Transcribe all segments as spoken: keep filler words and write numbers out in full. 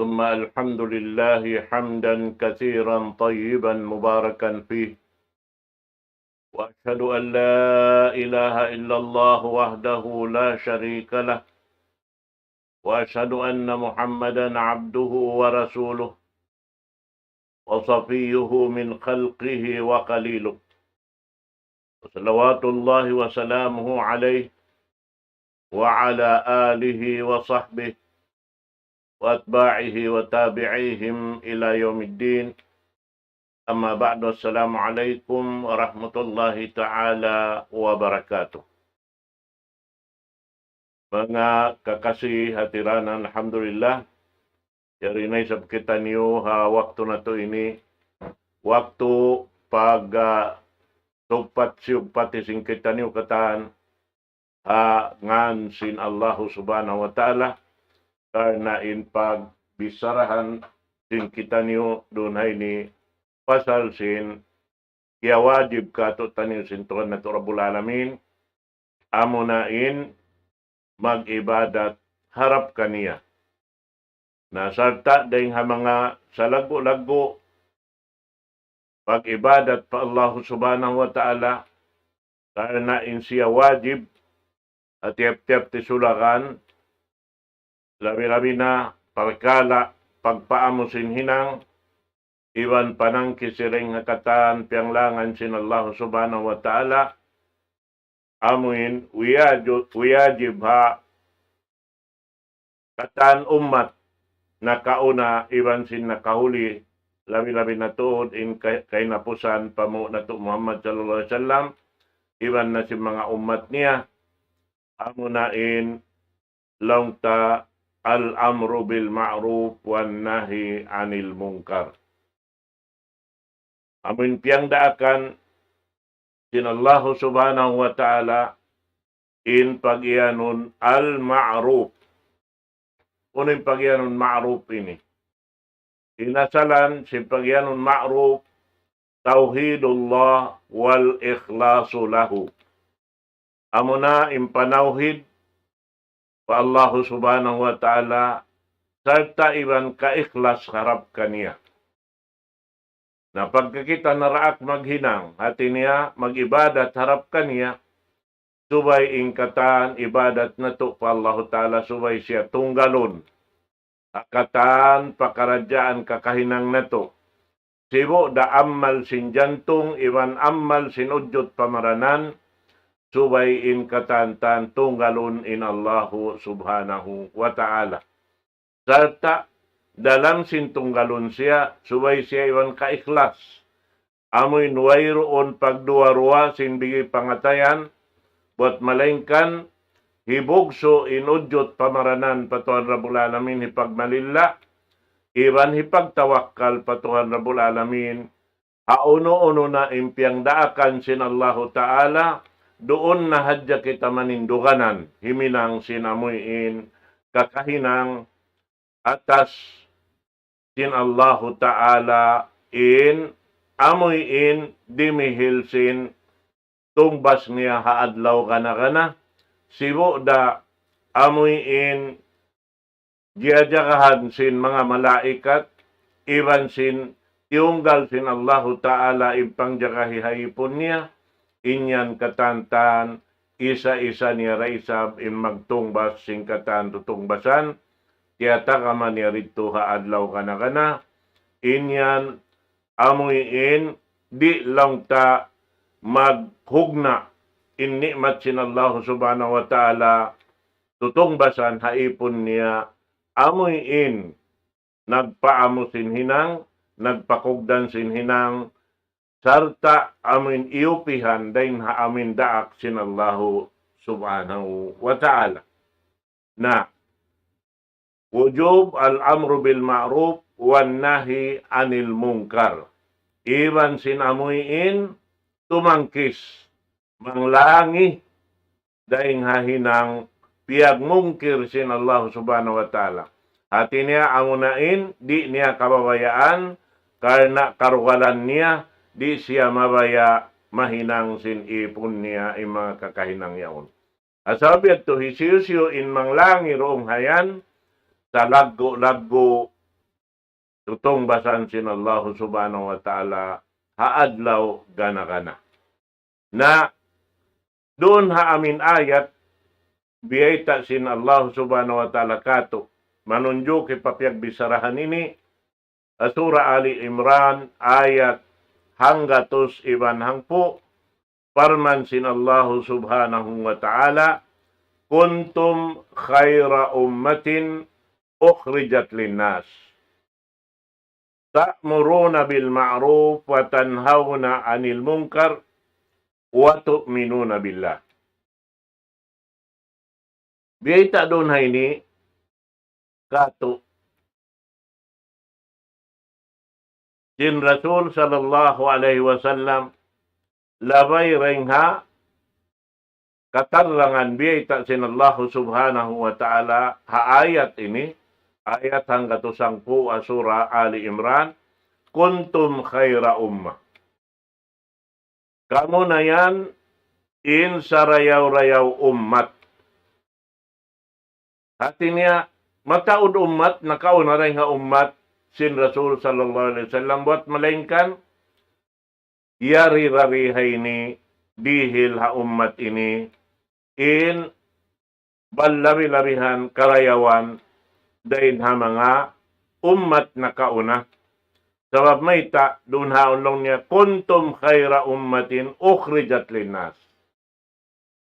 ثم الحمد لله حمدا كثيرا طيبا مباركا فيه. وأشهد أن لا إله إلا الله وحده لا شريك له. وأشهد أن محمدا عبده ورسوله. وصفيه من خلقه وخليله. وصلوات الله وسلامه عليه وعلى آله وصحبه وأتباعه وتابعيهم إلى يوم الدين. أما بعد، السلام عليكم ورحمة الله تعالى وبركاته. Manga kakasi ha tiranan, alhamdulillah, yari na isab kitaniyu ha waktu natu' ini, waktu pag, ah, tugpat-siyugpat sin kitaniyu katan ha ngan sin Allahu Subhanahu wa Ta'ala, karna' in pagbicharahan sin kitaniyu duun ha ini pasal sin kiyawajib kātu'niyu sin Tuhan natu' Rabbul Alamin, amuna in mag-ibadat harap kaniya. Na sarta' dayng ha manga salaggu'-laggu' pag-ibadat pa Allahu Subhanahu wa Ta'ala, karna' in siya wajib ha tiyap-tiyap tisulakan, labi-labi na parkala' pagpaamu sin hinang, iban panangkis dayn ha katan piyanglangan sin Allahu Subhanahu wa Ta'ala, amuin wiyaju-, wiyajib ha katan ummat nakauna iban sin nakahuli, labi-labi na tuud in ka-, kahinapusan panghu' natu' Muhammad sallallahu alayhi wasallam, iban na sin manga ummat niya, amuna in laung ta الأمر بالمعروف والنهي عن المنكر. Amuin piyangdaakan sin Allahu Subhanahu wa Ta'ala in pagiyanun al-ma'ruf. Unu in pagiyanun ma'ruf ini? In asalan sin pagiyanun ma'ruf, توحيد الله والإخلاص له. Amuna in panawhid pa Allahu Subhanahu wa Ta'ala, sarta' iban kaikhlas harap kaniya. Na pagka kita naraak maghinang, hati niya mag-ibadat harap kaniya, subay in katan ibadat natu' pa Allahu Ta'ala, subay siya tunggalun ha katan pakaradjaan kakahinang natu'. Sibu' da amal sin jantung iban amal sin udjut pamaranan, subay in katan-katan tunggalun in Allahu Subhanahu wa Ta'ala. Sarta' dalam sin tunggalun siya, subay siya iban kaikhlas. Amuin wayruun pagduwa-ruwa sin bigi pangatayan, buwat malaingkan hibugsu' in udjut pamaranan pa Tuhan Rabbul Alamin, hipagmalilla, iban hipagtawakkal pa Tuhan Rabbul Alamin, ha unu-unu na in piyangdaakan sin Allahu Ta'ala, duun na hadja kita maninduganan, himinang sin amuin kakahinang atas sin Allahu Ta'ala in amuin dimihil sin tungbas niya ha adlaw gana-gana, sibu' da amuin jiyajagahan sin manga malaikat, iban sin tiyunggal sin Allahu Ta'ala in pangjagahi ha ipun niya, in yan katan-katan, isa-isa niya da isab in magtungbas sin katan tutungbasan, tiyatagama niya didtu ha adlaw gana-gana, in yan amuin di' laung ta maghugna' in ni'mat sin Allahu Subhanahu wa Ta'ala tutungbasan ha ipun niya, amuin nagpaamu sin hinang, nagpakugdan sin hinang, sarta' amuin iyupihan dayn ha amuin daak sin Allahu Subhanahu wa Ta'ala. Na, وجوب الأمر بالمعروف والنهي عن المنكر. Iban sin amuin tumangkis, manglangi, dayn ha hinang piyagmungkir sin Allah Subhanahu wa Ta'ala. Hati niya amuna in, di' niya kababayaan, karna' karugalan niya, di' siya mabaya' mahinang sin ipun niya in manga kakahinang yaun. Asal biya' tu hisiyu-siyu in manglangi duun ha yan, salaggu'-laggu' tutungbasan sin Allahu Subhanahu wa Ta'ala ha adlaw gana-gana. Na duun ha amin ayat, biyayta' sin Allahu Subhanahu wa Ta'ala kātu', manunjuki pa piyagbissarahan ini, ha Surah Ali Imran, ayat hanggatus iban hangpu', parman sin Allahu Subhanahu wa Ta'ala, كنتم خير أمة أخرجت للناس تأمرون بالمعروف وتنهون عن المنكر وتؤمنون بالله. Biyayta' duun ha ini kātu' sin Rasul sallallahu alayhi wasallam, labay dayn ha katarrangan biyayta' sin Allahu Subhanahu wa Ta'ala ha ayat ini, ayat hanggatus hangpu' ha Surah Ali Imran, كنتم خير أمة. Kamu na yan in sarayaw-rayaw ummat. Hati niya, mataud ummat, nakauna dayn ha ummat sin Rasul sallallahu alayhi wasallam, buwat malaingkan, yari da di ha ini, dihil ha ummat ini, in balabi-labihan karayawan dayn ha manga ummat nakauna. Sabab mayta', duun ha laung niya, كنتم خير أمة أخرجت للناس.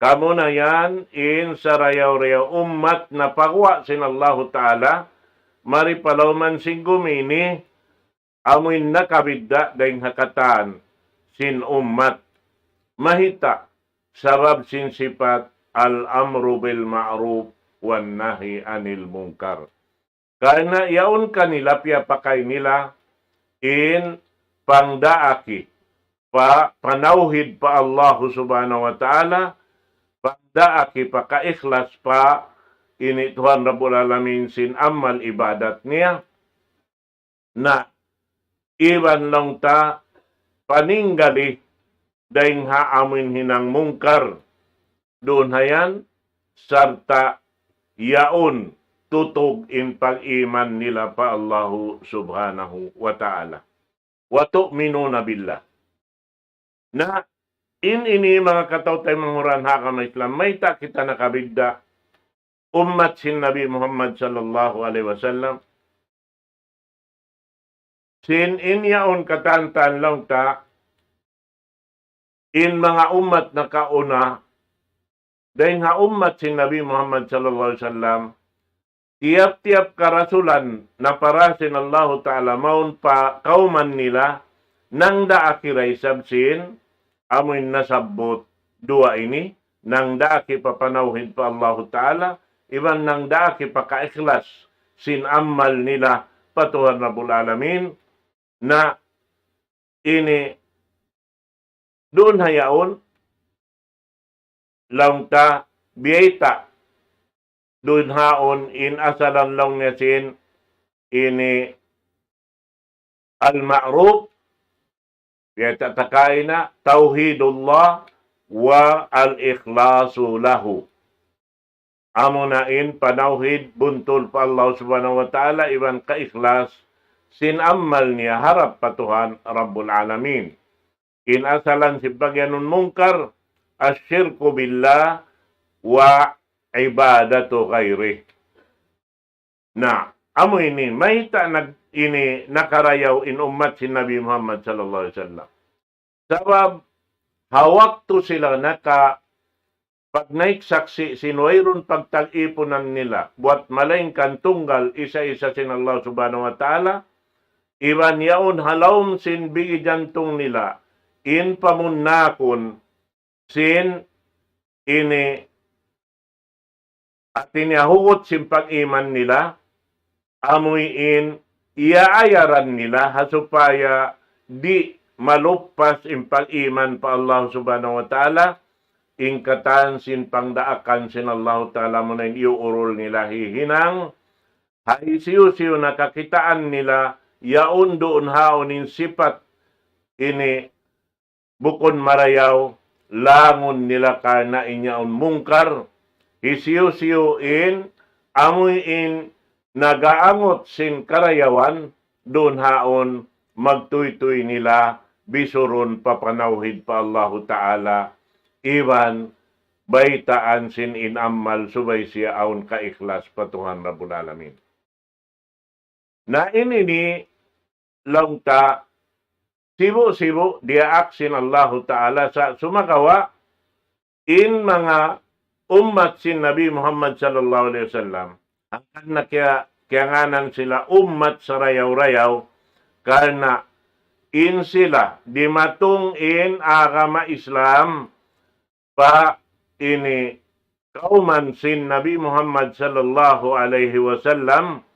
Kamu na yan in sarayaw-rayaw ummat na pagguwa' sin Allahu Ta'ala, mari pa lawm sin gumi ini, amuin nakabidda' dayn ha katan sin ummat. Mayta', sabab sin sipat الأمر بالمعروف والنهي عن المنكر. Karna' yaun kanila piyapakay nila in pangdaaki pa, panawhid pa Allahu Subhanahu wa Ta'ala, pangdaaki pa kaikhlas pa ini Tuhan Rabbul Alamin sin amal ibadat niya. Na iban laung ta paninggali dayn ha amuin hinang mungkar. Duun ha yan, sarta' yaun tutug in pag-iman nila pa Allahu Subhanahu wa Ta'ala. وتؤمنون بالله. Na in ini manga kataw-taymanghuran ha agama Islam, mayta' kita nakabidda' ummat sin Nabi Muhammad sallallahu alayhi wasallam. Sin in yaun katantan laung ta, in manga ummat nakauna, dayn ha ummat sin Nabi Muhammad sallallahu alayhi wasallam, tiyap-tiyap karasulan na para sin Allahu Ta'ala mawn pa kawman nila, nangdaaki da isab sin amuin nasabbut duwa ini, nangdaaki pa panawhid pa Allahu Ta'ala, iban nangdaaki pa kaikhlas sin amal nila pa Tuhan Rabbul Alamin, na ini duun ha yaun, laung ta biyayta', duun haun in asalan laung niya sin ini al-ma'ruf, biyayta' ta kaina, توحيد الله والإخلاص له. Amuna in panawhid buntul pa Allah Subhanahu wa Ta'ala iban kaikhlas sin amal niya harap pa Tuhan Rabbul Alamin. In asalan sin pagyanun mungkar, الشرك بالله وعبادة غيره. Na, amu ini, mayta' nag-, ini nakarayaw in ummat sin Nabi Muhammad sallallahu alayhi wasallam. Sabab, ha waktu sila naka-, pagnaik saksi' sin wayruun pagtag-ipunan nila, buwat malaingkan tunggal isa-isa sin Allah Subhanahu wa Ta'ala, iban yaun ha lawm sin bigi jantung nila, in pamunnakun sin ini, hati niya hugut sin pag-iman nila, amuin iyaayaran nila ha supaya di' maluppas in pag-iman pa Allah Subhanahu wa Ta'ala, in katan sin pangdaakan sin Allah Ta'ala amuna in iyuurul nila hihinang, ha hisiyu-siyu na kakitaan nila, yaun duun haun in sipat ini bukun marayaw, langun nila karna' in yaun mungkar, hisiyu-siyu in, amuin nagaangut sin karayawan, duun haun magtuytuy nila bisurun papanawhid pa Allahu Ta'ala, iban baytaan sin in amal subay siya awn kaikhlas pa Tuhan Rabbul Alamin. Na ini ni laung ta sibu'-sibu' diyaak sin Allahu Ta'ala sa sumagawa' in manga ummat sin Nabi Muhammad sallallahu alayhi wasallam. Hangkan na kiya-, kiyangānan sila ummat sarayaw-rayaw, karna' in sila dimatung in agama Islam pa ini kawman sin Nabi Muhammad sallallahu alayhi wasallam,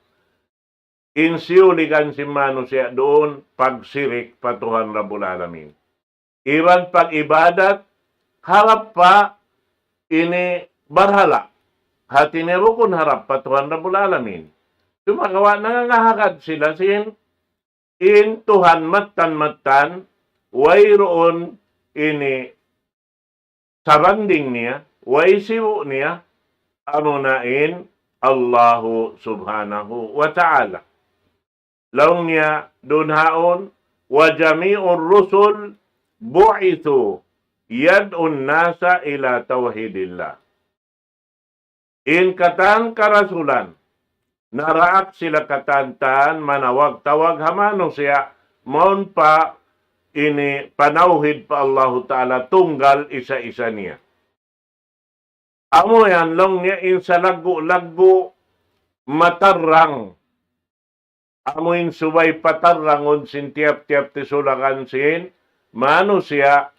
in siyuligan sin manusiya' duun pagsirik pa Tuhan Rabbul Alamin. Iban pag-ibadat harap pa ini barhala'. Hati niya bukun harap pa Tuhan Rabbul Alamin. Sumagawa' nangangahagad sila sin in Tuhan mattan-mattan, wayruun ini sabanding niya, way sibu' niya, amuna in Allahu Subhanahu wa Ta'ala. Laung niya duun haun, وجميع الرسل بعثوا يدعو الناس إلى توحيد الله. In katan karasulan, naraak sila katantan manawag-tawag ha manusiya', mawn pa ini panawhid pa Allahu Ta'ala tunggal isa-isa niya. Amu yan laung niya in salaggu'-laggu' matarrang. Amu in subay patarrangun sin tiyap-tiyap tisulakan sin manusiya',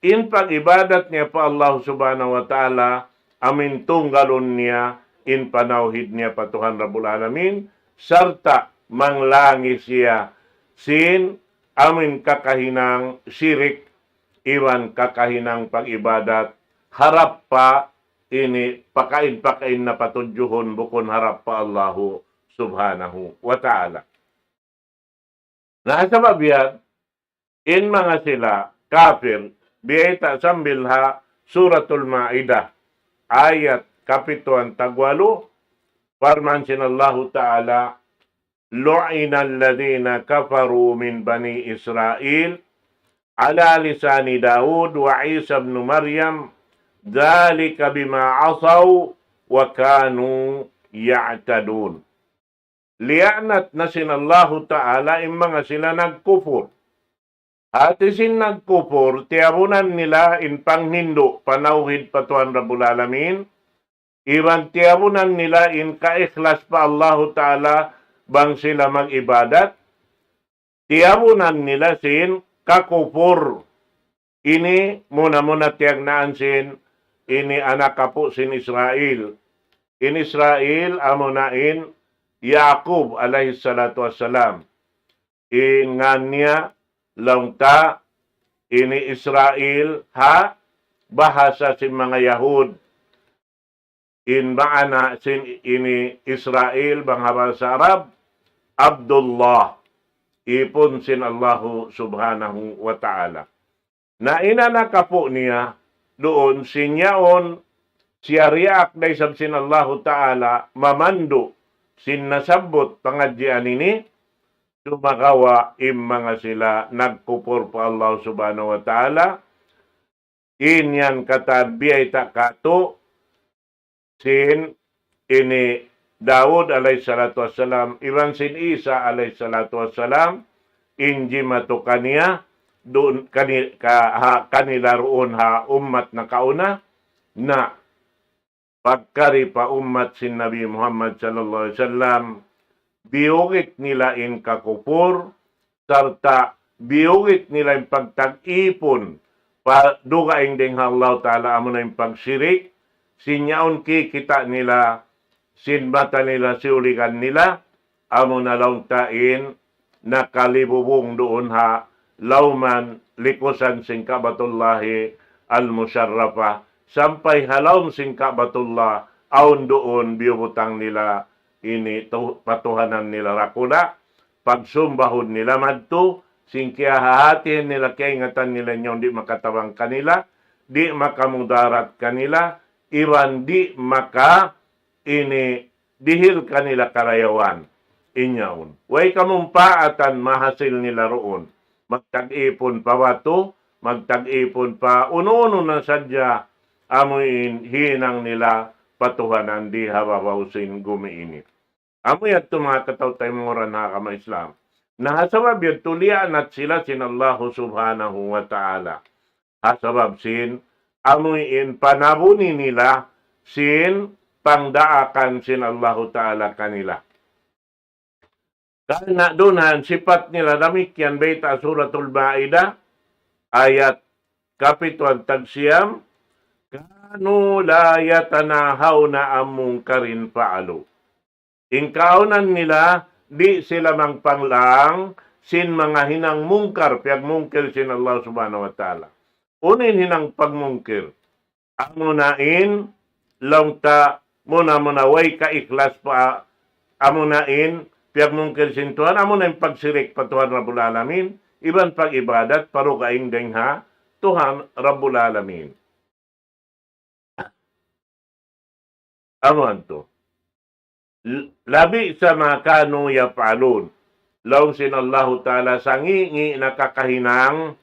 in pag-ibadat niya pa Allah Subhanahu wa Ta'ala, amu in tunggalun niya in panawhid niya pa Tuhan Rabbul Alamin, sarta' manglangi siya sin amu in kakahinang sirik iban kakahinang pag-ibadat harap pa ini pakain-pakain na patudjuhun bukun harap pa Allahu Subhanahu wa Ta'ala. Na sabab yan, in manga sila kafir, biyayta' sambil ha Suratul Ma'idah, ayat kapituan tagwalu, parman sin Allahu Ta'ala, لعن الذين كفروا من بني إسرائيل على لسان داود وعيسى ابن مريم ذلك بما عصوا وكانوا يعتدون. Liyaanat na sin Allahu Ta'ala in manga sila nagkupur. Hati sin nagkupur, tiyabunan nila in panghindu' panawhid pa Tuhan Rabbul Alamin, iban tiyabunan nila in kaikhlas pa Allahu Ta'ala bang sila mag-ibadat, tiyabunan nila sin kakupur. Ini muna-muna tiyagnaan sin ini anak apu' sin Israel. In Israel amuna in Yaqub alayhi salatu wassalam. In ngan niya laung ta ini Israel ha bahasa sin manga Yahud. In maana sin ini Israel bang ha bahasa Arab, Abdullah, ipun sin Allahu Subhanahu wa Ta'ala. Na in anak apu' niya, duun sin yaun, siya diyaak da isab sin Allahu Ta'ala, mamandu' sin nasabbut pangadjian ini, sumagawa' in manga sila nagkupur pa Allah Subhanahu wa Ta'ala, in yan katan biyayta' katu', sin ini Daud alayhi salatu wassalam, iban sin Isa alayhi salatu wassalam, in jimatu kaniya, duun kani-, ka-, ha, kanila duun ha ummat nakauna, na pagkari pa ummat sin Nabi Muhammad sallallahu alayhi wasallam, biyugit nila in kakupur, sarta' biyugit nila in pagtag-ipun pa dugaing dayn ha Allah Ta'ala, amuna in pagsirik, sin yaun kikita' nila, sin mata nila, siuligan nila, amuna laung ta in nakalibubung duun ha lawman likusan sin Ka'batullahi al-Musharrafah, sampay ha lawm sin Ka'batullah, awn duun biyubutang nila ini tu-, patuhanan nila dakula', pagsumbahun nila madtu, sin kiyahahatihan nila, kiyaingatan nila in yaun di' makatabang kanila, di' makamudarat kanila, iban di' maka ini dihil kanila karayawan. in yaun. Way kamumpaatan mahasil nila duun. Magtag-ipun pa batu, magtag-ipun pa unu-unu na sadja amu in hinang nila pa tuhanan di ha babaw sin gumi ini. Amu yadtu manga kataw-taymanghuran ha agama Islam. Na ha sabab yadtu liyaanat sila sin Allahu Subhanahu wa Ta'ala. Ha sabab sin amu in panabuni nila sin pangdaakan sin Allahu Ta'ala kanila. Karna' duun ha sipat nila damikkiyan bayta' Suratul Ma'idah, ayat kapituan tag siyam, كانوا لا يتناهون عن منكر فعلوه. In kaawnan nila, di' sila magpanglang sin manga hinang mungkar, piyagmungkir sin Allah Subhanahu wa Ta'ala. Unu in hinang pagmungkir? Amuna in, laung ta, muna-muna way kaikhlas pa, amuna in, piyagmungkir sin Tuhan, amuna in pagsirik pa Tuhan Rabbul Alamin, iban pag-ibadat, pa dugaing dayn ha Tuhan Rabbul Alamin. Amu yadtu. L-, لبئس ما كانوا يفعلون. Laung sin Allahu Ta'ala, sangi'-ngi' na kakahinang,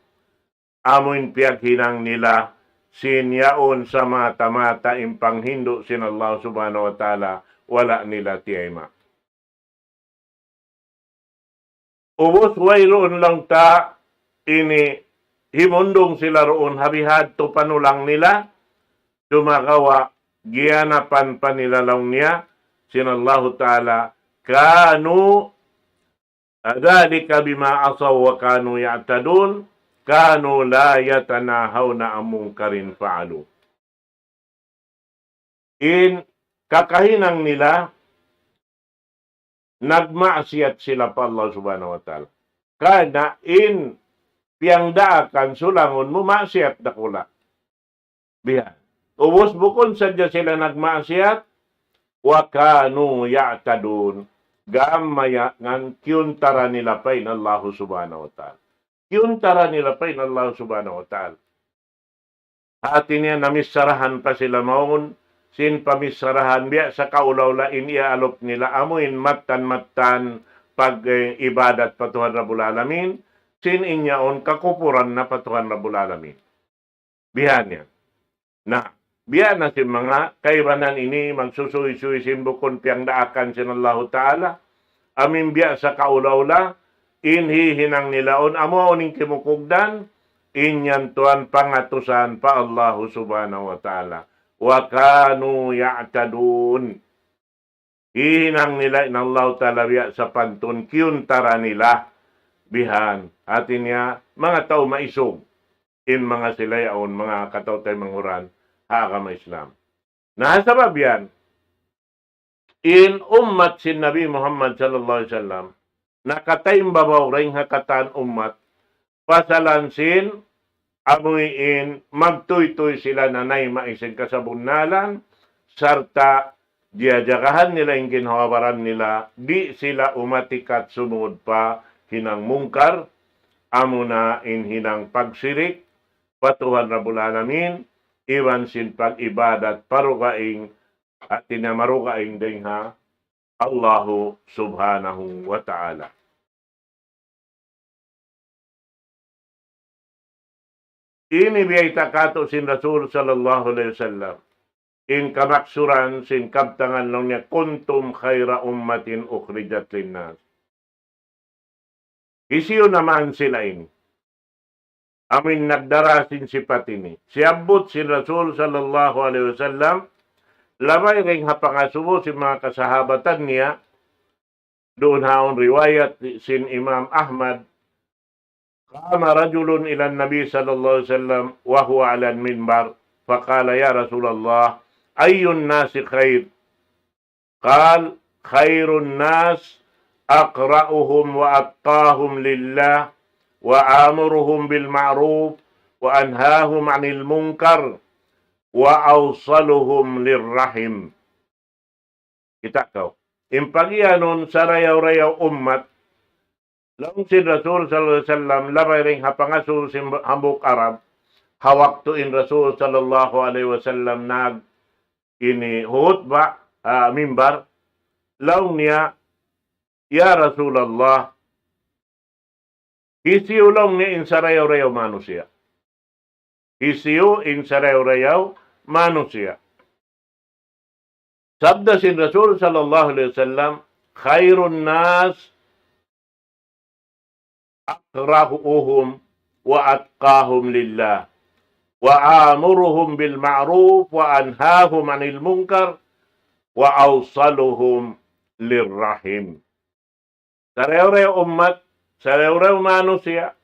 amu in piyaghinang nila, sin yaun sa mata-mata in panghindu' sin Allah Subhanahu wa Ta'ala, wala' nila tiyayma'. Ubus wayruun laung ta ini himundung sila duun ha bihadtu panulang nila, sumagawa' giyanapan pa nila laung niya sin Allahu Ta'ala, كانوا ذلك بما عصوا وكانوا يعتدون، كانوا لا يتناهون عن منكر فعلوه. In kakahinang nila, nagmaasiyat sila pa Allah Subhanahu wa Ta'ala. Karna' in piyangdaakan sulangun mu maasiyat dakula'. Bihan. Ubus bukun sadja sila nagmaasiyat, وكانوا يعتدون. Gam mayan kiyuntara nila pa in Allahu Subhanahu wa Ta'ala. Kiyuntara nila pa in Allahu Subhanahu wa Ta'ala. Hati niya namissarahan pa sila mawn, sin pamissarahan biya' sa kaula-ula in iyaalup nila amu in mattan-mattan pag, eh, ibadat pa Tuhan Rabbul Alamin, sin in yaun kakupuran na pa Tuhan Rabbul Alamin. Bihan yan. Na, biya' na sin manga kaibanan ini magsusuy-suy sin bukun piyangdaakan sin Allahu Ta'ala, amu in biya' sa kaula-ula, in hihinang nila yaun, amu yaun in kimukugdan, in yan tuwan pangatusan pa Allahu Subhanahu wa Ta'ala. وكانوا يعتدون. Hihinang nila in Allahu Ta'ala biya' sapantun kiyuntara nila bihan. Hati niya, manga tau maisug. In manga sila yaun, manga kataw-taymanghuran ha agama Islam. Na, ha sabab yan, in ummat sin Nabi Muhammad sallallahu alayhi wasallam, nakataimbabaw dayn ha katan ummat, pasalan sin, amuin magtuytuy sila nanayma' sin kasabunnalan, sarta' jiyajagahan nila in ginhawa-baran nila, di' sila umatikat sumud pa hinang mungkar, amuna in hinang pagsirik pa Tuhan Rabbul Alamin, iban sin pag-ibadat pa dugaing, hati niya marugaing dayn ha Allahu Subhanahu wa Ta'ala. Ini biyayta' kātu' sin Rasul sallallahu alayhi wasallam. In kamaksuran sin kabtangan laung niya, كنتم خير أمة أخرجت للناس. Hisiyu na man sila ini? Amuin nagdara sin sipat ini. Siyabbut sin Rasul sallallahu alayhi wasallam, labay dayn ha pangasubu sin manga kasahabatan niya, duun ha awn riwayat sin Imam Ahmad, قام رجل إلى النبي صلى الله عليه وسلم وهو على المنبر فقال: يا رسول الله، أي الناس خير؟ قال: خير الناس أقرأهم وأتقاهم لله وآمرهم بالمعروف وأنهاهم عن المنكر وأوصلهم للرحم. Kita' kaw. In pagiyanun sarayaw-rayaw ummat, laung sin Rasul sallallahu alayhi wasallam, labay dayn ha pangasubu sin hambuuk Arab, ha waktu in Rasul sallallahu alayhi wasallam nag ini hutba, ah, mimbar, laung niya, "Ya Rasulullah, hisiyu laung niya in sarayaw-rayaw manusiya'? Hisiyu in sarayaw-rayaw manusiya'?" Sabda sin Rasul sallallahu alayhi wasallam, "خير الناس أقرأهم وأتقاهم لله وآمرهم بالمعروف وأنهاهم عن المنكر وأوصلهم للرحم." Sarayaw-rayaw ummat, sarayaw-rayaw manusiya',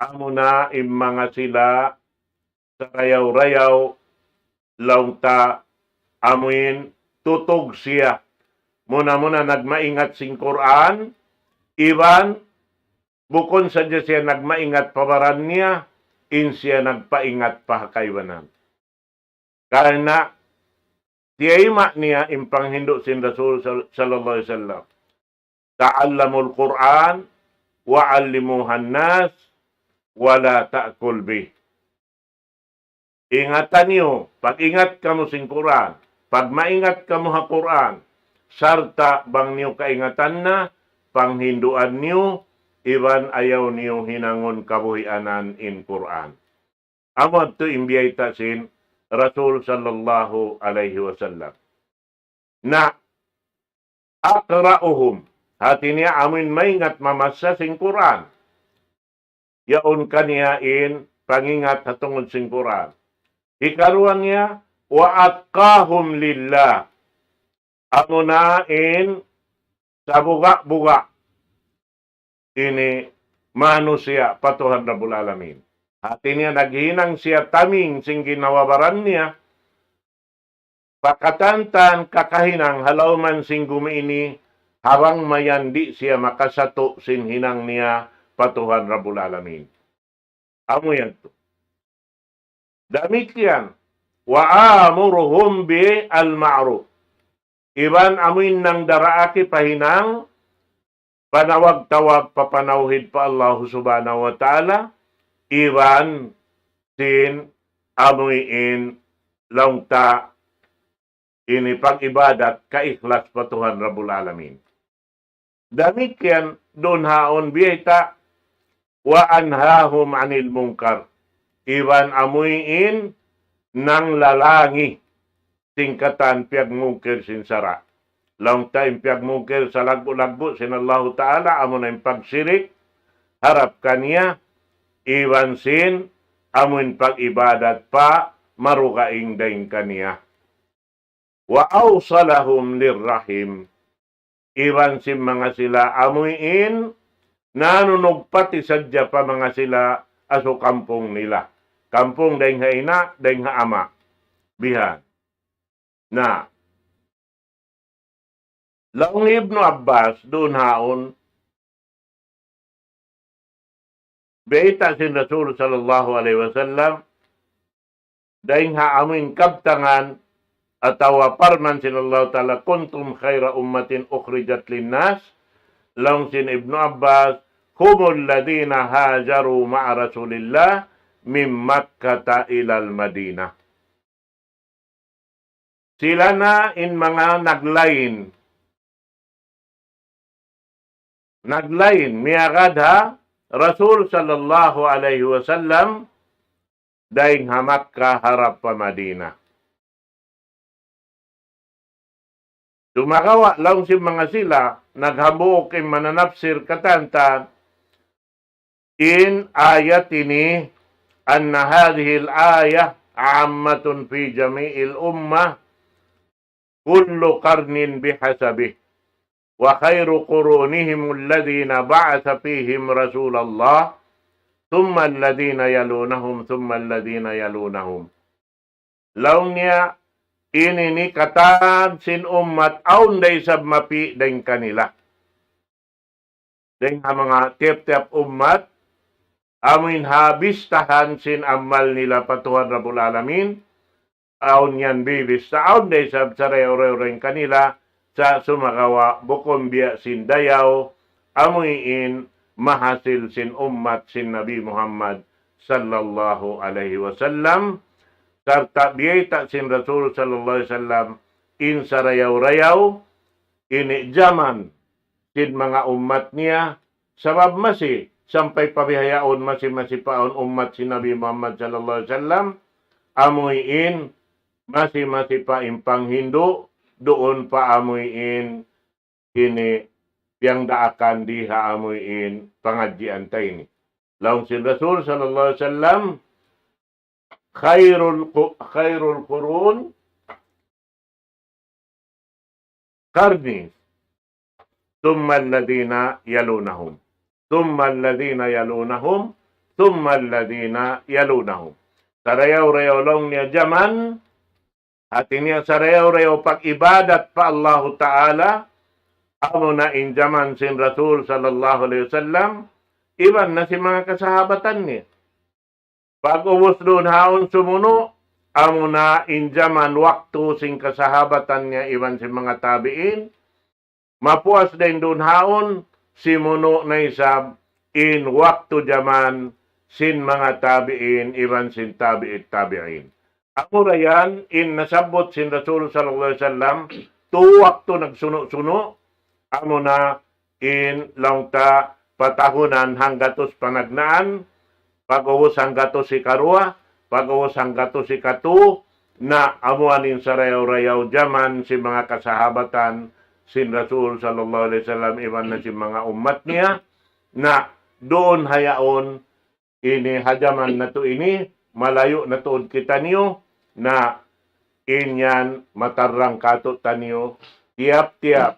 amuna in manga sila sarayaw-rayaw, laung ta, amuin tutug siya. Muna-muna nagmaingat sin Qur'an, iban bukun sadja siya nagmaingat pa baran niya, in siya nagpaingat pa ha kaibanan. Karna' tiyayma' niya in panghindu' sin Rasul sal-, sallallahu alayhi wasallam, "تعلموا القرآن وعلموه الناس ولا تأكل به." Ingatan niyu, pag-ingat kamu sin Qur'an, pagmaingat kamu ha Qur'an, sarta' bang niyu kaingatan na, panghinduan niyu, iban ayaw niyu hinangun kabuhianan in Qur'an. Amu yadtu in biyayta' sin Rasul sallallahu alayhi wasallam. Na, أقرأهم. Hati niya amuin maingat mamassa sin Qur'an. Yaun kaniya in pangingat ha tungud sin Qur'an. Hikaruwa niya, وأتقاهم لله. Amuna in sabuga'-buga' ini manusiya' pa Tuhan Rabbul Alamin. Hati niya naghinang siya taming sin ginhawa-baran niya, pa katan-katan kakahinang ha lawm sin gumi ini, ha bang mayan di' siya makasatu' sin hinang niya pa Tuhan Rabbul Alamin. Amu yadtu. Damikkiyan, وآمرهم بالمعروف. Iban amuin nangdaraaki pa hinang, panawag-tawag pa panawhid pa Allahu Subhanahu wa Ta'ala, iban sin amuin laung ta ini pag-ibadat kaikhlas pa Tuhan Rabbul Alamin. Damikkiyan duun ha yaun biyayta', وأنهاهم عن المنكر. Iban amuin nanglalangi sin katan piyagmungkir sin sara'. Laung ta in piyagmungkir salaggu'-laggu' sin Allahu Ta'ala, amuna in pagsirik harap kaniya, iban sin amuin pag-ibadat pa marugaing dayn kaniya. وأوصلهم للرحم. Iban sin manga sila amuin nanunugpati sadja pa manga sila asu kampung nila. Kampung dayn ha ina', dayn ha ama'. Bihan. Na, laung Ibnu Abbas, duun ha yaun, bayta' sin Rasul sallallahu alayhi wasallam, dayn ha amuin kabtangan atawa parman sin Allahu Ta'ala, كنتم خير أمة أخرجت للناس, laung sin Ibnu Abbas, هم الذين هاجروا مع رسول الله من مكة إلى المدينة. Sila na in manga naglain. Naglain, miyagad ha Rasul sallallahu alayhi wasallam, dayn ha Makkah harap pa Madinah. Sumagawa', laung sin manga sila, naghambuuk in mananapsir katantan, in ayat ini, أن هذه الآية عامة في جميع الأمة، كل قرن بحسبه، وخير قرونهم الذين بعث فيهم رسول الله، ثم الذين يلونهم، ثم الذين يلونهم. Laung niya, ini ini katan sin ummat, awn da isab mapi' dayn kanila. Dayn ha manga tiyap-tiyap ummat, amuin ha bistahan sin amal nila pa Tuhan Rabbul Alamin, awn yan bibista, awn da isab sarayaw-rayaw dayn kanila, sa' sumagawa' bukun biya' sin dayaw, amuin mahasil sin ummat sin Nabi Muhammad sallallahu alayhi wasallam, sarta' biyayta' sin Rasul sallallahu alayhi wasallam, in sarayaw-rayaw, ini jaman, sin manga ummat niya, sabab masi, sampay pa bihaun masi-masi pa awn ummat sin Nabi Muhammad sallallahu alayhi wasallam, amuin masi-masi pa in panghindu', duun pa amuin ini piyagdaakan di ha amuin pangadjian ta ini. Laung sin Rasul sallallahu alayhi wasallam, خير الق-، خير القرون قرني ثم الذين يلونهم ثم الذين يلونهم ثم الذين يلونهم. Sarayaw-rayaw laung niya jaman, hati niya sarayaw-rayaw pag-ibadat pa Allahu Ta'ala, amuna in jaman sin Rasul sallallahu alayhi wasallam, iban na sin manga kasahabatan niya. Pag-ubus duun haun sumunu', amuna in jaman waktu sin kasahabatan niya iban sin manga tabi'in, mapuas dayn duun haun, simunu' na isab in waktu jaman sin manga tabi'in iban sin tabi'it tabi'in. Amura yan in nasabbut sin Rasul sallallahu alayhi wasallam, tu waktu nagsunu'-sunu', amuna in laung ta patahunan hanggatus panagnaan, pag-ubus hanggatus ikaruwa, pag-ubus hanggatus ikatu, na amuan in sarayaw-rayaw jaman sin manga kasahabatan sin Rasul sallallahu alayhi wasallam iban na sin manga ummat niya, na duun hayaun ini ha jaman natu' ini, malayu' na tuud kitaniyu, na in yan matarrang kātu'niyu, tiyap-tiyap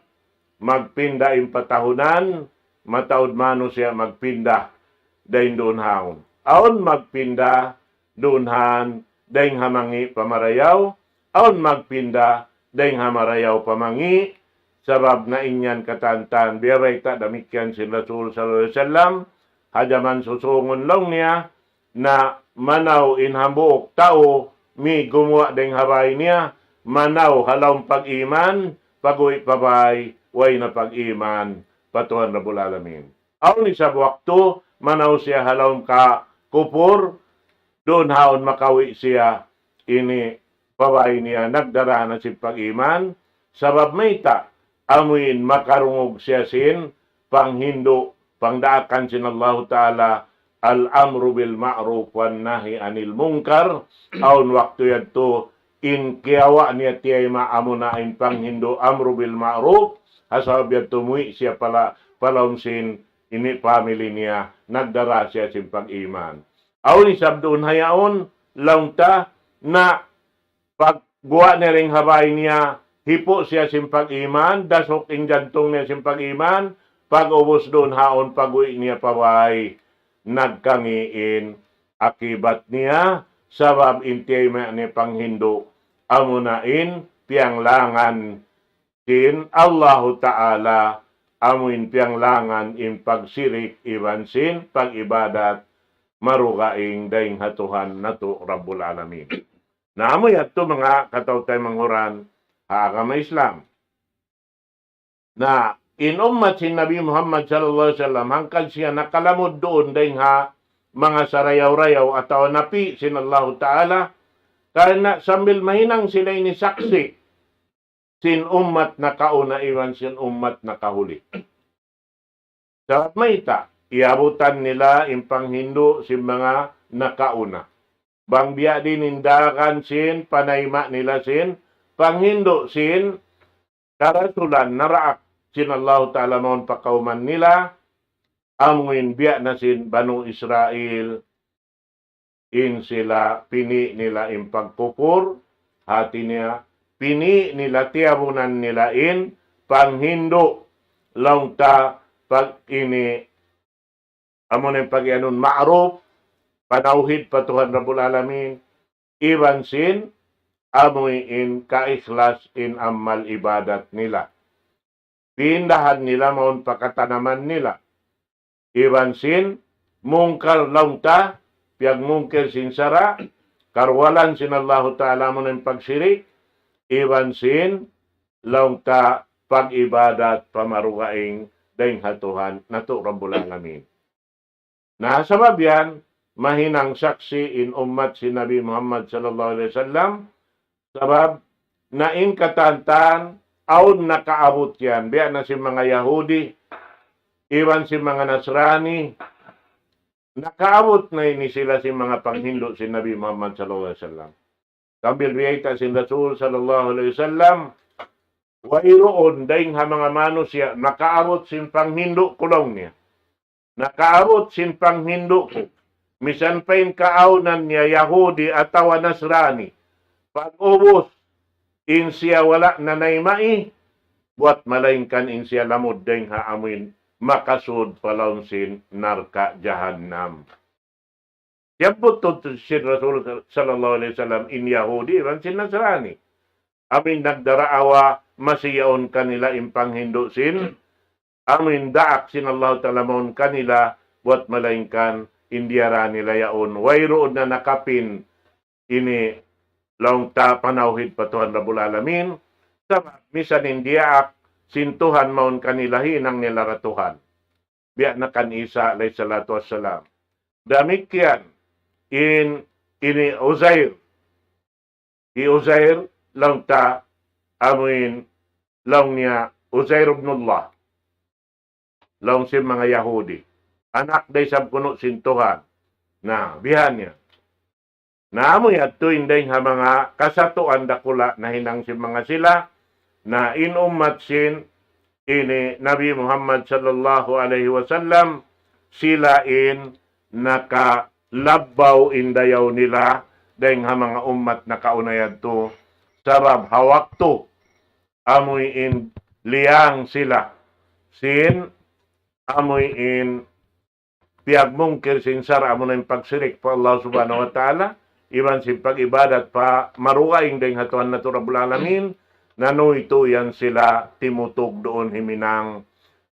magpinda in patahunan, mataud manusiya' magpinda dayn duun haun. Awn magpinda duun haun dayn ha mangi' pa marayaw, awn magpinda dayn ha marayaw pa mangi', sabab na in yan katantan, biya' bayta' damikkiyan sin Rasul sallallahu alayhi wasallam, ha jaman susūngun laung niya, na manaw in hambuuk tau, mi gumuwa' dayn ha bāy niya, manaw ha lawm pag-iman, pag-uwi' pa bāy, way na pag-iman pa Tuhan Rabbul Alamin. Awn isab waktu, manaw siya ha lawm kakupur, duun haun makawi' siya ini pa bāy niya nagdara na sin pag-iman, sabab mayta', amuin makarungug siya sin panghindu', pangdaakan sin Allahu Ta'ala, الأمر بالمعروف والنهي عن المنكر, awn waktu yadtu, in kiyawa' niya tiyayma' amuna in panghindu' amru bil ma'ruf, ha sabab yadtu muwi' siya pala, pa lawm sin ini family niya, nagdara siya sin pag-iman. Awn isab duun hayaun, laung ta, na pagguwa' niya dayn ha bāy niya, hipu' siya sin pag-iman, dasuk in jantung niya sin pag-iman, pag-ubus duun haun pag-uwi' niya pa bāy, nagkangi' in akibat niya, sabab in tiyayma' niya panghindu', amuna in piyanglangan sin Allahu Ta'ala, amuin piyanglangan in pagsirik iban sin pag-ibadat marugaing dayn ha Tuhan natu' Rabbul Alamin. Na amu yadtu manga kataw-taymanghuran ha agama Islam. Na in ummat sin Nabi Muhammad sallallahu alayhi wasallam, hangkan siya nakalamud duun dayn ha manga sarayaw-rayaw atawa napi' sin Allahu Ta'ala, karna' sambil mahinang sila ini saksi' sin ummat nakauna iban sin ummat nakahuli. Sabab mayta', iyabutan nila in panghindu' sin manga nakauna. Bang biya' diin in daakan sin panayma' nila sin panghindu' sin karasulan naraak sin Allahu Ta'ala mawn pa kawman nila, amuin biya' na sin Banu Israil, in sila pini' nila in pagkupur, hati niya, pini' nila, tiyabunan nila in panghindu', laung ta pag ini, amu na in pag-iyanun ma'ruf, panawhid pa Tuhan Rabbul Alamin, iban sin amuin kaikhlas in amal ibadat nila. Pindahan nila mawn pa katanaman nila. Iban sin mungkar laung ta, piyagmungkir sin sara', karuwalan sin Allahu Ta'ala amu na in pagsirik, iban sin laung ta pag-ibadat pa marugaing dayn ha Tuhan natu' Rabbul Alamin. Na sabab yan, mahinang saksi' in ummat sin Nabi Muhammad sallallahu alayhi wasallam, sabab na in katantan, awn nakaabut yan, biya' na sin manga Yahudi, iban sin manga Nasrani, nakaabut na ini sila sin manga panghindu' sin Nabi Muhammad sallallahu alayhi wasallam. Sambil biyayta' sin Rasul sallallahu alayhi wasallam, wayruun dayn ha manga manusiya' nakaabut sin panghindu' ku laung niya. Nakaabut sin panghindu' ku. Misan pa in kaawnan niya Yahudi atawa Nasrani. Pag-ubus, in siya wala' na naymai, buwat malaingkan in siya lamud dayn ha amuin makasud pa lawm sin narka' jahannam. Siyabbut tuud sin Rasul sallallahu alayhi wasallam in Yahudi iban sin Nasrani. Amuin nagdaraawa masi yaun kanila in panghindu' sin, amuin daak sin Allahu Ta'ala mawn kanila, buwat malaingkan in diyara nila yaun. Wayruun na nakapin ini laung ta panawhid pa Tuhan Rabbul Alamin. Sabab misan in diyaak sin Tuhan mawn kanila hinang nila ra Tuhan. Biya' na kan Isa alayhi salatu wassalam. Damikkiyan in ini Uzair. Hi Uzair laung ta amuin laung niya Uzair ibnullah. Laung sin manga Yahudi. Anak da isab kunu' sin Tuhan. Na, bihan niya. Na amu yadtu in dayn ha manga kasatuan dakula' nahinang sin manga sila, na in ummat sin ini Nabi Muhammad sallallahu alayhi wasallam, sila in nakalabbaw in dayaw nila dayn ha manga ummat nakauna yadtu, sabab ha waktu amuin liyang sila sin amuin piyagmungkir sin sara' amuna in pagsirik pa Allah Subhanahu wa Ta'ala, iban sin pag-ibadat pa marugaing dayn ha Tuhan natu' Rabbul Alamin, nanuytuy yan sila timutug duun himinang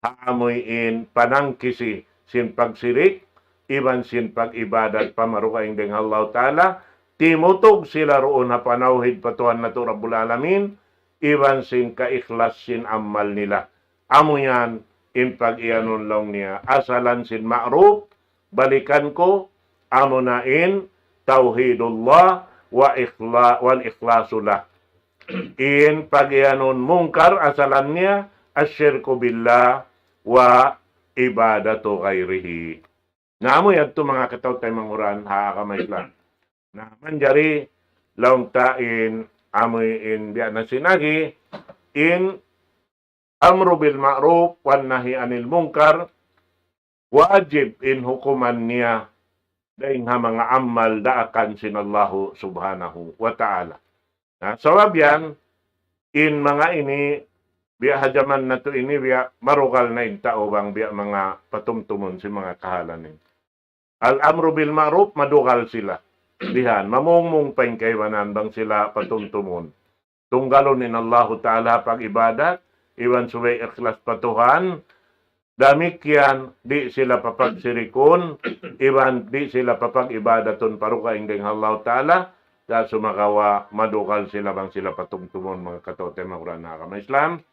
ha amuin panangkisi sin pagsirik, iban sin pag-ibadat pa marugaing dayn ha Allah Ta'ala, timutug sila duun ha panawhid pa Tuhan natu' Rabbul Alamin, iban sin kaikhlas sin amal nila. Amu yan in pag-iyanun laung niya. Asalan sin ma'ruf, balikan ku, amuna in tawhidullah wa ikhla-, wal ikhlasu lah. In pag-iyanun mungkar, asalan niya, asyirku billah wa ibadatu ghayrihi. Na amu yadtu manga kataw-taymanghuran ha agama Islam. Na manjari laung ta in amu in biya' na sin agi, in amru bil ma'ruf wan nahi anil munkar, wajib in hukuman niya dayn ha manga amal daakan sin Allahu Subhanahu wa Ta'ala. Na, sabab yan, in manga ini, biya' ha jaman natu' ini, biya' marugal na in tau bang biya' manga patumtumun sin manga kahalan ini. Al-amru bil ma'ruf, madugal sila. Bihan, mamungmung pa in kaibanan bang sila patumtumun. Tunggalun in Allahu Ta'ala pag-ibadat, iban subay ikhlas pa Tuhan, damikkiyan di' sila papagsirikun, iban di' sila papag-ibadatun pa dugaing dayn ha Allahu Ta'ala, sa' sumagawa' madugal sila bang sila patumtumun manga kataw-taymanghuran ha agama Islam.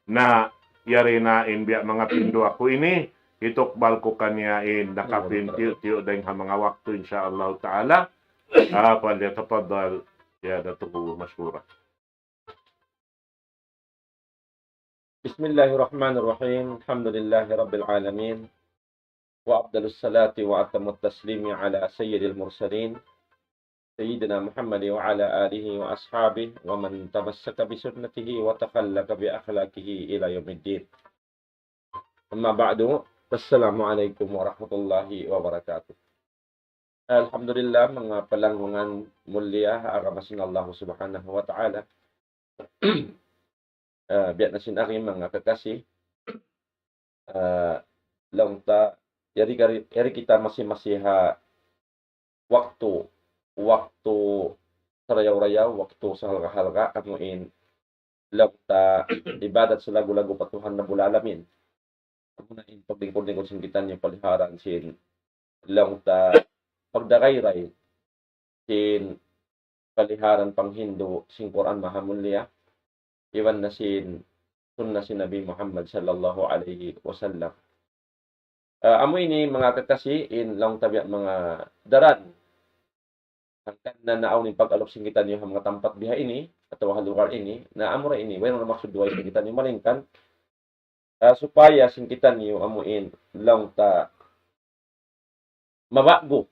Na yari na in biya' manga pinduwa ku ini, hitukbal ku kaniya in nakapin tiyu'-tiyu' dayn ha manga waktu, insya Allah Ta'ala. Ah, falyatafaddal ziyadatuhu mashkura. بسم الله الرحمن الرحيم. الحمد لله رب العالمين. وأفضل الصلاة وأتم التسليم على سيد المرسلين سيدنا محمد وعلى آله وأصحابه ومن تمسك بسنته وتخلق بأخلاقه إلى يوم الدين. أما بعد، السلام عليكم ورحمة الله وبركاته. Alhamdulillah, manga palanggungan mulia ha agama sin Allah Subhanahu wa Ta'ala. Ah, biya' na sin agi manga kakasi. Ah, laung ta, yari, yari, yari kita masi-masi ha waktu, waktu sarayaw-rayaw, waktu sahalga'-halga', amu in laung ta ibadat salagu-lagu pa Tuhan Rabbul Alamin. Amu na in paglingkud-lingkud sin kitaniyu paliharan sin laung ta pagdagayray sin paliharan panghindu' sin Qur'an Maha Mulia, iban na sin sunnah sin Nabi Muhammad sallallahu alayhi wasallam. Ah, amu ini manga kakasi in laung ta biya' manga daran. Hangkan na naawn in pag-alup sin kitaniyu ha manga tampat biha ini, atawa ha lugar ini, na amura ini, wayruun na maksud duwa sin kitaniyu, malaingkan Ah, supaya sin kitaniyu amu in laung ta maba'gu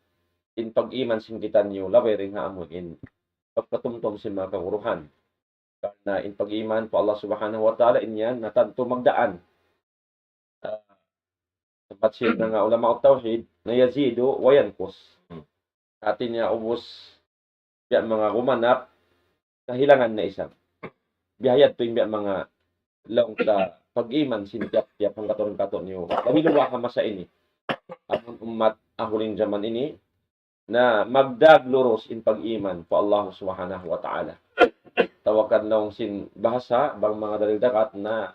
in pag-iman sin kitaniyu, labay dayn ha amu in pagpatumtum sin manga kaguruhan. Karna' in pag-iman pa Allah Subhanahu wa Ta'ala in yan na tantu magdaan. Ah, sabab sin manga ulama tawhid na yazidu wa yanqus. Hmm. Hati niya ubus biya' manga gumanap, kahilangan na isab. Biya' ha yadtu in biya' manga laung ta pag-iman sin tiyap-tiyap hangkatun-katun niyu. Labi luba ha masa ini. Amun ummat akhir jaman ini, na magdag lurus in pag-iman pa Allah Subhanahu wa Ta'ala. Tawakan laung sin bahasa, bang manga dalil dagat na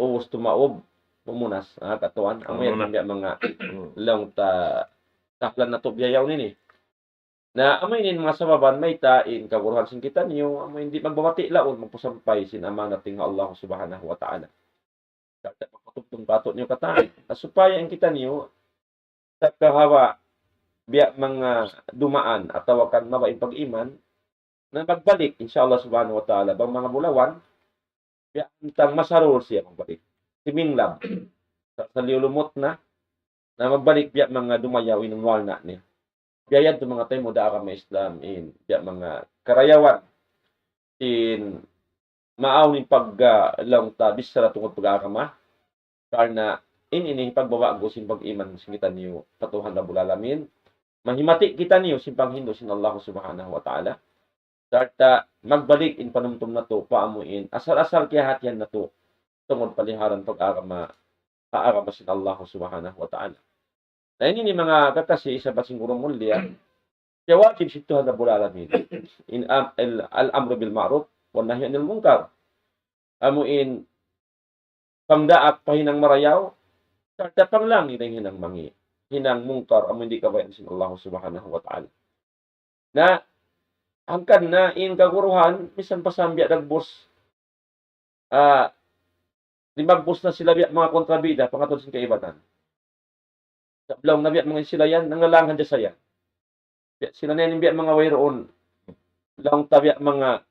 ubus tumaub, mumunas. Ah, katuan, amu yan biya' manga laung ta tahlan natu' biya' yaun ini. Na amu ini in manga sababan mayta' in kaguruhan sin kitaniyu, amu in di' magbabati' laung magpasampay sin amanat dayn ha Allah Subhanahu wa Ta'ala. Kata pagpatumtum pa atu' niyu katan. Na supaya in kitaniyu, sakahawa biya' manga dumaan atawa kan mabaya' in pag-iman, na magbalik, insya Allah Subhanahu wa Ta'ala, bang manga bulawan, biya' hantang masarul siya magbalik. Siminglab. Sa, sa liyulumut na, na magbalik biya' manga dumayaw in walna' niya. Biya' yadtu manga taymanghud ha agama Islam in, biya' manga karayawan in maawn in pag, ah, laung ta bichara tungud pag-agama. Karna' in ini pagbaba'gu sin pag-iman sin kitaniyu pa Tuhan Rabbul Alamin. Mahimati kitaniyu sin panghindu' sin Allah Subhanahu wa Ta'ala. Sarta' magbalik in panumtum natu' pa amu in asal-asal kiyahatihan natu' tungud paliharan pag-agama, pa agama sin Allah Subhanahu wa Ta'ala. Na ini in manga kakasi isab sin guru mulia, kiyawajib sin Tuhan Rabbul Alamin in am, al, al-amru bil ma'ruf wa nahyu anil munkar. Amu in pangdaak pa hinang marayaw, sarta' panglang dayn ha hinang mangi', hinang mungkar, amu in di' kabayaan sin Allah Subhanahu wa Ta'ala. Na, hangkan na in kaguruhan, misan pa sa biya' dagbus, ah, di' magbus na sila biya' manga kontrabida, pangatud sin kaibanan. Sabab laung na biya' manga sila yan, nangalang hadja sa yan. Biya' sila na yan, biya' manga wayruun. Laung ta biya' manga,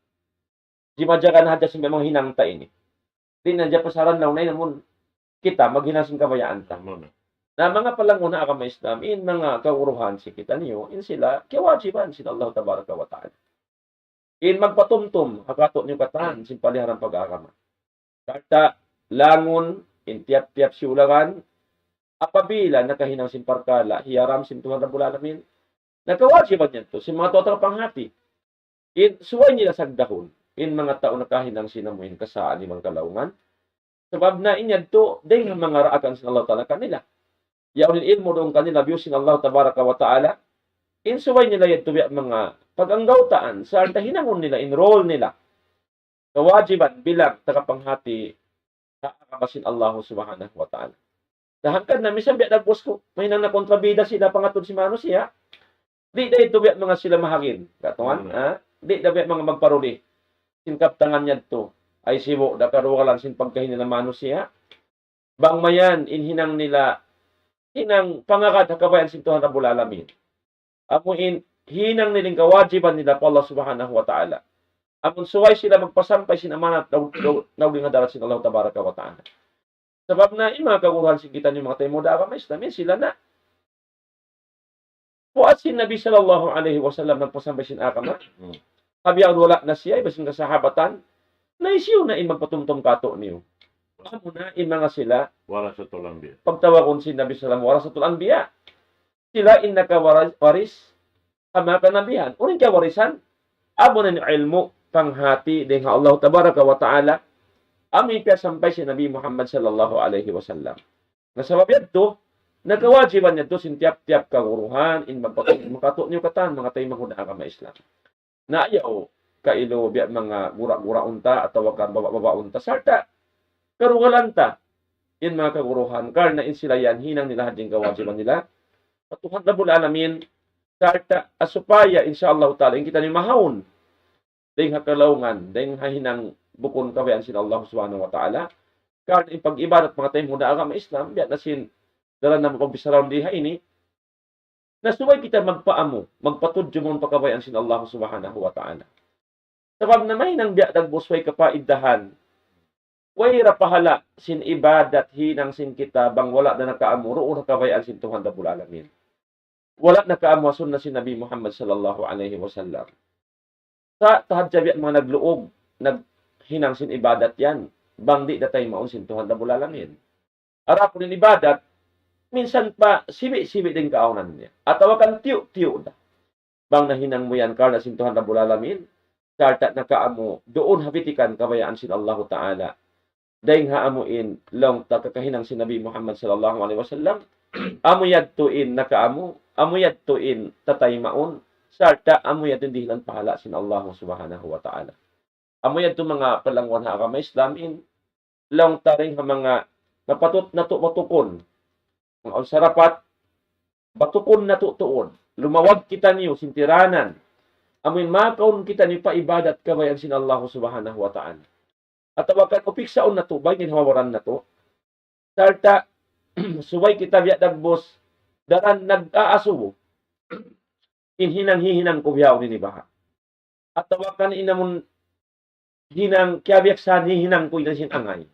jimajaga na hadja sin biya' manga hinang ta ini. Di' na hadja pasaran laung na yan, amun kita, maghinang sin kabayaan ta. Amun. Na manga palangun ha agama Islam, in manga kaguruhan sin kitaniyu, in sila, kiyawajiban sin Allah Tabaraka wa Ta'ala. In magpatumtum, ha katu' niyu katan, sin paliharan pag-agama. Sarta' langun, in tiyap-tiyap siyulagan, apabila nakahinang sin parkala', hiyaram sin Tuhan Rabbul Alamin, na kawajiban yadtu, sin manga tau panghati. In subay nila sagdahun, in manga tau nakahinang sin amu in kasaan iban kalaungan. Sabab na in yadtu, dayn ha manga raakan sin Allah Ta'ala kanila. Yaun in ilmu' duun kanila, biyu' sin Allah Tabaraka wa Ta'ala. In subay nila yadtu biya' manga pag-anggawtaan, sarta' hinangun nila, in role nila. Kawajiban bilang tagapanghati ha agama sin Allah Subhanahu wa Ta'ala. Na hangkan na misan biya' dagbus ku, mahinang na kontrabida sila pangatud sin manusiya'. Di' da yadtu biya' manga sila mahagin. Katuan, hmm, ha? Di' da biya' manga magparuli. Sin kabtangan yadtu. Ay sibu', da karugalan sin pagkahi nila manusiya'. Bang mayan, in hinang nila, hinang pangagad ha kabayaan sin Tuhan Rabbul Alamin. Amu in hinang nila in kawajiban nila pa Allah Subhanahu wa Ta'ala. Amun subay sila magpasampay sin amanat naug, naug, naug dayn ha hadarat sin Allah Tabaraka wa Ta'ala. Sabab na in manga kaguruhan sin kitaniyu manga taymanghud ha agama Islam, in sila na puas sin Nabi sallallahu alayhi wasallam nagpasampay sin agama. Hmm. Ha bihaun wala' na siya, iban sin kasahabatan, na hisiyu na in magpatumtum katu'niyu. Amu na in manga sila, warasatul anbiya. Pagtawagun sin Nabi sallam warasatul anbiya. Sila in nakawaris, waris ha manga kanabihan. Unu in kawarisan? Amu na in ilmu', panghati, dayn ha Allah Tabaraka wa Ta'ala. Amu in piyasampay sin Nabi Muhammad sallallahu alayhi wasallam. Na sabab yadtu, na kawajiban yadtu sin tiyap-tiyap kaguruhan, in magpatu-, magpatu'niyu katan, manga taymanghud ha agama Islam. Na ayaw kailu biya' manga gura-guraun ta atawa kan baba-babaun ta. Sarta' karugalan ta in manga kaguruhan, karna' in sila yan hinang nila hadja in kawajiban nila pa Tuhan Rabbul Alamin. Sarta' supaya, insya Allah Ta'ala, in kitaniyu mahaun dayn ha kalaungan, dayn ha hinang bukun kabayaan sin Allah Subhanahu wa Ta'ala. Karna' in pag-ibadat manga taymanghud ha agama Islam, biya' na sin daran namu' pagbichara di ha ini, na subay kita magpaamu, magpatudju mawn pa kabayaan sin Allah Subhanahu wa Ta'ala. Sabab na mahinang biya' dagbus way kapaidahan. Way ra pahala' sin ibadat hinang sin kita bang wala' da nakaamu duun ha kabayaan sin Tuhan Rabbul Alamin. Wala' nakaamu ha sunna sin Nabi Muhammad sallallahu alayhi wasallam. Sa' tahadja biya' manga nagluug, naghinang sin ibadat yan, bang di' da taymaun sin Tuhan Rabbul Alamin. Adapun in ibadat, minsan pa sibi'-sibi' da in kaawnan niya. Atawa kan tiyu'-tiyu' da. Bang nahinang mu yan karna' sin Tuhan Rabbul Alamin, sarta' nakaamu duun ha bitikan kabayaan sin Allahu Ta'ala. Dayn ha amu in laung ta kakahinang sin Nabi Muhammad sallallahu alayhi wasallam, amu yadtu in nakaamu, amu yadtu in tataymaun, sarta' amu yadtu in dihilan pahala' sin Allahu Subhanahu wa Ta'ala. Amu yadtu manga palangwan ha agama Islam in laung ta dayn ha manga mapatut natu' batukun. Manga sarapat, batukun natu' tuud. Lumawag kitaniyu sin tiranan. Amu in makaun kitaniyu pa ibadat kabayaan sin Allahu Subhanahu wa Ta'ala. Atawa kan upiksaun natu', bang in hawawaran natu'. Sarta', subay kita biya' dagbus, daran nag-aasubu. In hinang hihinang ku bihaun ini baha'. Atawa kan in amun hinang, kiyabiyaksahan hihinang ku ini sin angay.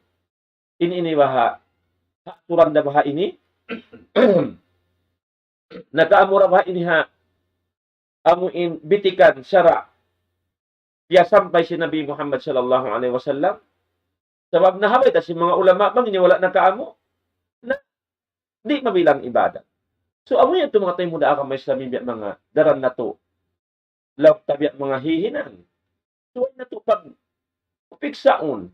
In ini baha', ha aturan da baha' ini, nakaamu ra baha' ini ha, amu in bitikan sara', piyasampay sin Nabi Muhammad sallallahu alayhi wasallam. Sabab nahabay ta sin manga ulama, bang ini wala' nakaamu, na, di' mabilang ibadat. So, amu yadtu manga taymanghud ha agama Islam in biya' manga daran natu'. Laung ta biya' manga hihinang. So, natu' pag-upiksaun.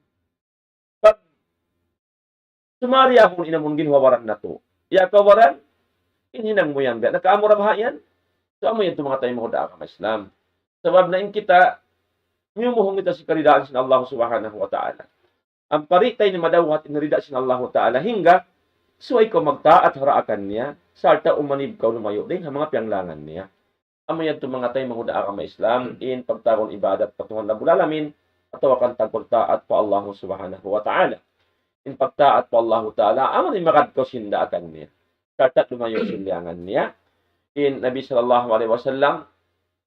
Pag-sumariyahun in amun ginhawa-baran natu'. Ya kawaran, in hinang mu yan biya'. Nakaamu ra baha' yan? So, amu yadtu manga taymanghud ha agama Islam. Sabab na in kita, miyumuhung kita sin karidaan sin Allah Subhanahu wa Ta'ala. Ampa di' ta ini madawhat in rida sin Allahu Ta'ala hangga subay kaw magtaat ha daakan niya, sarta' umanib kaw lumayu' dayn ha manga piyanglangan niya. Amu yadtu manga taymanghud ha agama Islam, in pagtawagun ibadat pa Tuhan Rabbul Alamin, atawa kan tagpagtaat pa Allah Subhanahu wa Ta'ala. In pagtaat pa Allahu Ta'ala, amu in magad kaw sin daakan niya. Sarta' lumayu' sin liyangan niya. In Nabi sallallahu alayhi wasallam,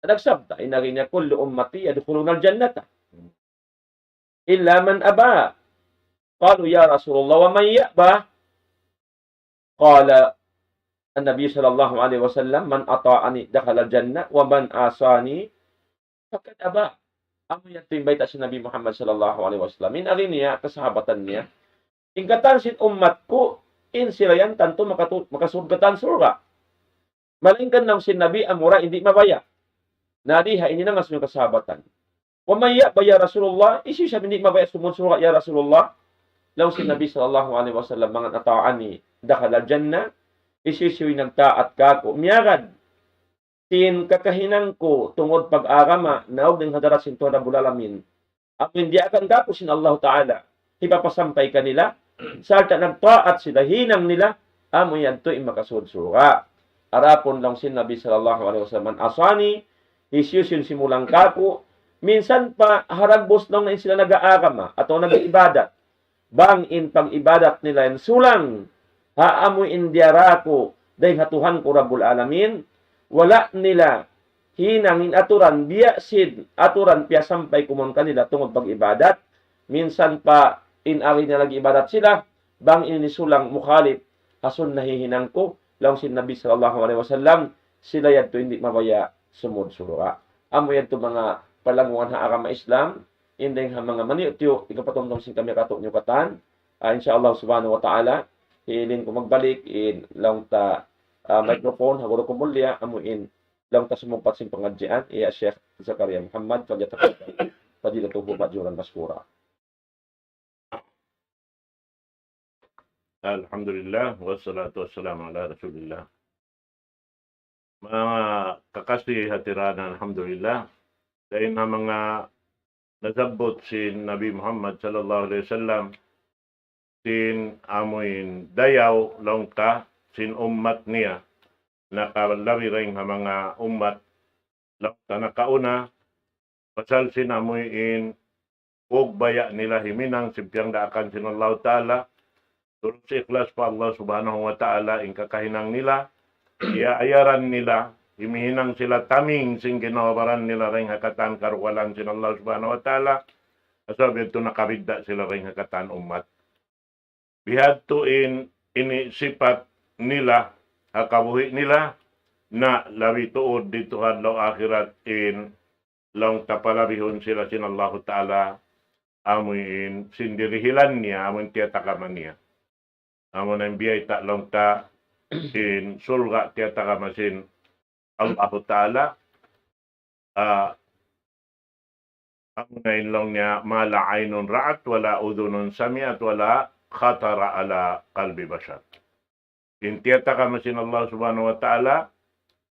nagsabda, in agi niya, كل أمتي يدخلون الجنة إلا من أبى. قالوا يا رسول الله ومن يأبى؟ قال النبي صلى الله عليه وسلم من أطاعني دخل الجنة ومن عصاني فقد أبى. Amu yadtu in bayta' sin Nabi Muhammad sallallahu alayhi wasallam. In agi niya, kasahabatan niya. In katan sin ummat ku, in sila yan tantu makatu-, makasud katan surga'. Malaingkan laung sin Nabi amura in di' mabaya'. Na di' ha ini nangasubu in kasahabatan. ومن يأبى يا رسول الله, hisiyu isab in di' mabaya' sumud surga' ya Rasulullah? Laung sin Nabi sallallahu alayhi wasallam, من أطاعني دخل الجنة, hisiyu-siyu in nagtaat kāku', miyagad sin kakahinang ku tungud pag-agama, naug dayn ha hadarat sin Tuhan Rabbul Alamin. Amu in diyaakan kāku' sin Allahu Ta'ala, hipapasampay kanila, sarta' nagtaat sila, hinang nila, amu yadtu in makasud surga'. Adapun laung sin Nabi sallallahu alayhi wasallam, من عصاني, hisiyu-siyu in simulang kāku', minsan pa ha dagbus laung na in sila nag-aagama, atawa nag-iibadat. Bang in pag-ibadat nila yan sulang ha amu in diyara ku dayn ha Tuhan ku Rabbul Alamin, wala' nila hinang in aturan biya' sin aturan piyasampay ku mawn kanila tungud pag-ibadat, minsan pa in ari nila nag-ibadat sila, bang ini sulang mukhalif ha sunna hihinang ku, laung sin Nabi sallallahu alayhi wasallam, sila yadtu in di' mabaya' sumud surga'. Amu yadtu manga palanggungan ha agama Islam, in dayn ha manga maniyu'-tiyu', hikapatumtum sin kami kātu'niyu katan. Ah, insya Allah subhanahu wa ta'ala, hiling ku magbalik in laung ta, ah, microphone, ha guru ku mulliya, amu in laung ta sumugpat sin pangadjian, hi Sheikh Zakaria Muhammad, فليتفضل فضيلته مأجورا مشكورا. الحمد لله والصلاة والسلام على رسول الله. Manga kakasi ha tiranan, alhamdulillah. Dayn ha manga nasabbut sin Nabi Muhammad sallallahu alayhi wasallam, sin amuin dayaw laung ta sin ummat niya, nakalabi dayn ha manga ummat laung ta nakauna, pasal sin amuin pagbaya' nila himinang sin piyangdaakan sin Allahu Ta'ala, tulus ikhlas pa Allah Subhanahu wa Ta'ala in kakahinang nila, iyaayaran nila, himihinang sila taming sin ginhawa-baran nila dayn ha katan karugalan sin Allah Subhanahu wa Ta'ala, Sabab yadtu nakabidda' sila dayn ha katan ummat. Bihadtu in, ini sipat nila, ha kabuhi' nila, na labi tuud didtu ha adlaw akhirat in laung ta palabihun sila sin Allahu Ta'ala, amu in sin dirihilan niya, amu in tiyatagama niya. Amu na in biyayta' laung ta in surga' tiyatagama sin Allahu Ta'ala, ah, amu na in laung niya, ما لا عين رأت ولا أذن سمعت ولا خطر على قلب بشر. In tiyatagama sin Allah Subhanahu wa Ta'ala,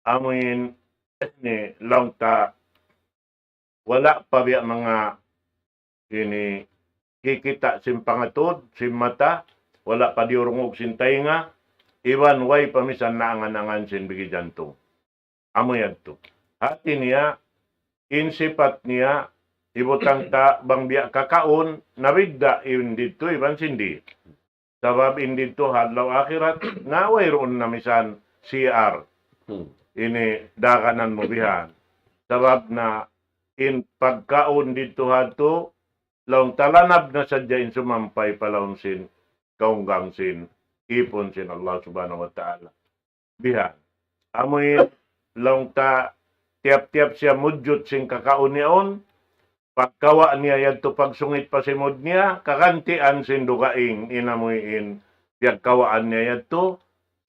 amu in ini laung ta wala' pa biya' manga ini kikita' sin pangatud, sin mata, wala' pa diyurungug sin taynga, iban way pa misan naangan-angan sin bigi jantung. Amu yadtu. Hati niya, in sipat niya, hibutang ta bang biya' kakaun, nabidda' in didtu iban sin di. Sabab in didtu ha adlaw akhirat, na wayruun na misan C R. Hmm. Ini daganan mu bihan. Sabab na in pagkaun didtu hadtu, laung ta lanab na sadja in sumampay pa lawm sin kaunggang sin ipun sin Allah Subhanahu wa Ta'ala. Bihan. Amu in laung ta tiyap-tiyap siya mudjut sin kakaun yaun, pagkawa' niya yadtu pagsungit pa simud niya, kagantian sin dugaing in amu in piyagkawaan niya yadtu,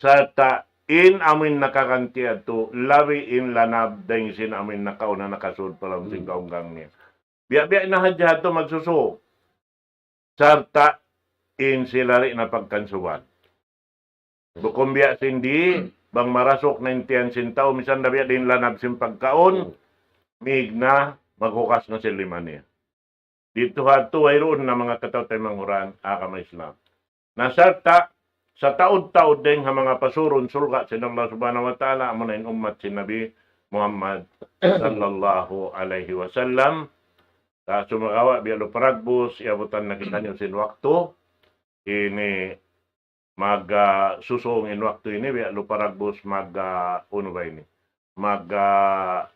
sarta' in amu in nakaganti yadtu, labi in lanab dayn sin amu in nakauna nakasud pa lawm sin Hmm. kaunggang niya. Biya'-biya' na hadja hadtu magsusu. Sarta' in sila di' na pagkansuban. Bukun biya' sin di, bang marasuk na in tiyan sin tau, misan da biya' diin lanab sin pagkaun, Hmm. mig na, maghugas na sin lima niya. Didtu hadtu wayruun na manga kataw-taymanghuran, agama Islam. Na sarta', sataud-taud dayn ha manga pasurun surga' sin Allah Subhanahu wa Ta'ala, amuna in ummat sin Nabi Muhammad sallallahu alayhi wasallam. Sa' sumagawa', biya' lupa dagbus, iyabutan na kitaniyu sin waktu. Ini mag, ah, susung in waktu ini, biya' lupa dagbus mag, ah, unu ba ini? Mag, ah,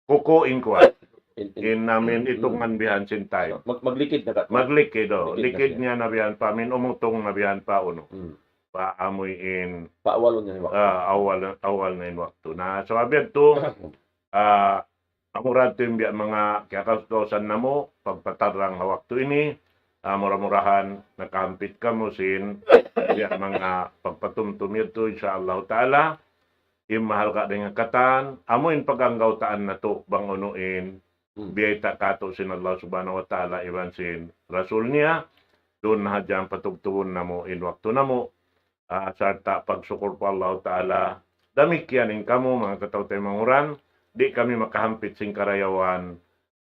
kuku in kuwan. In, in, In amin in, itungan bihan sin time. Mag-, maglikid na ka? Maglikid, oh. Likid na Likid siya. Niya na bihan pa, amin umutung na bihan pa, unu. Hmm. Pa amuy in, Pa awal niya in waktu. Ah, awal, awal na in waktu. Na, sabab yadtu, ah, amura yadtu in biya' manga kiyakausan namu', pagpatarrang ha waktu ini, ah, mura-murahan, nakahampit kamu sin, biya' manga pagpatumtum yadtu, insya Allah Ta'ala, in mahalga' dayn ha katan, amu in pag-anggawtaan natu', bang unu in, Hmm. biyayta' katu' sin Allah Subhanahu wa Ta'ala, iban sin Rasul niya, duun na hadja in patubtubun namu', in waktu namu', ah, sarta' pagsukul pa Allah Ta'ala. Damikkiyan in kamu, manga kataw-taymanghuran, di' kami makahampit sin karayawan,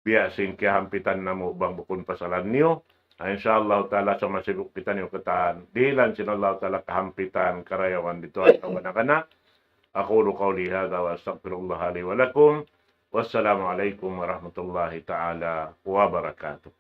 biya' sin kiyahampitan namu' bang bukun pasalan niyu. Ah, insya Allah Ta'ala, sa' masi buk kitaniyu katan, dihilan sin Allah Ta'ala kahampitan, karayawan didtu ha adlaw kana-kana. أقول قولي هذا وأستغفر الله لي ولكم. والسلام عليكم ورحمة الله تعالى وبركاته.